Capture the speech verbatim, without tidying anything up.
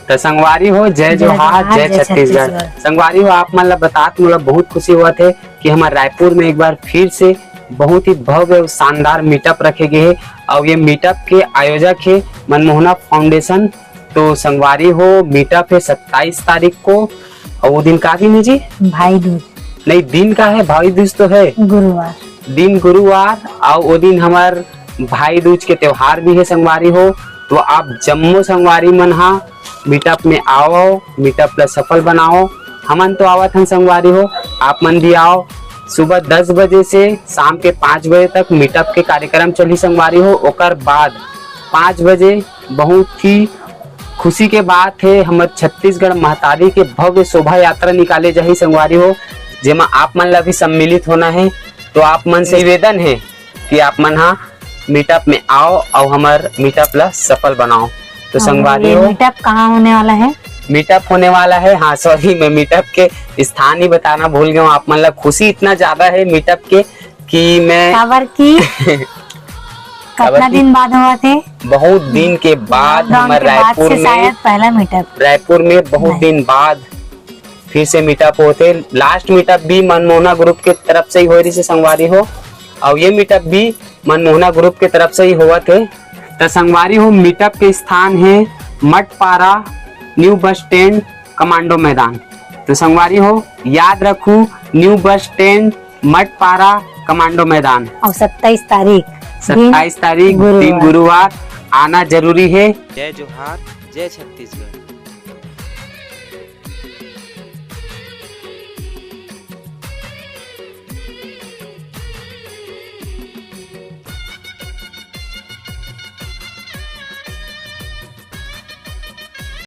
त संगवारी हो, जय जोहार, जय छत्तीसगढ़। संगवारी हो, आप मन ला बतात मोला बहुत खुशी होवत हे कि हमर रायपुर में एक बार फिर से बहुत ही भव्य अउ शानदार मीटअप रखे गे हे। अउ ये मीटअप के आयोजक हे मनमोहना फाउंडेशन। तो संगवारी हो, मीटअप हे सत्ताईस तारीख को, अउ वो दिन का दिन हे जी? भाई दूज। नहीं, दिन का हे? भाई दूज तो हे गुरुवार। दिन गुरुवार, अउ वो दिन हमर भाई दूज के त्योहार भी हे संगवारी हो। तो आप जम्मो संगवारी मन हा मीटअप में आओ, मीटअप ला सफल बनाओ। हमन तो आवत हन संगवारी हो, आप मन भी आओ। सुबह दस बजे से शाम के पाँच बजे तक मीटअप के कार्यक्रम चलही संगवारी हो। ओकर बाद पाँच बजे बहुत ही खुशी के बात हे, हमर छत्तीसगढ़ महतारी के भव्य शोभा यात्रा निकाले जाही संगवारी हो, जेमा आप मन ला भी सम्मिलित होना हे। तो आप मन से निवेदन हे कि आप मन हा मीटअप में आओ अउ हमर मीटअप ला सफल बनाओ। तो संगवारी हो, मीटअप कहाँ होने वाला है? मीटअप होने वाला है, हाँ सॉरी, मैं मीटअप के स्थान ही बताना भूल गया हूँ आप मन ला। खुशी इतना ज्यादा है मीटअप के कि मैं काबर की कतना दिन बाद हुआ थे? बहुत दिन के बाद हमर रायपुर में, शायद पहला मीटअप। रायपुर में बहुत दिन बाद फिर से मीटअप होते। लास्ट मीटअप भी मनमोहना ग्रुप के तरफ से ही हो रही से संगवारी हो, और ये मीटअप भी मनमोहना ग्रुप के तरफ से ही होवत हे। त संगवारी हो, मीटअप के स्थान हे मटपारा, न्यू बस स्टैंड, कमांडो मैदान। तो संगवारी हो, याद रखू, न्यू बस स्टैंड, मटपारा, कमांडो मैदान। और सत्ताईस तारीख, सत्ताईस तारीख, दिन गुरुवार आना जरूरी है। जय जोहार, जय छत्तीसगढ़।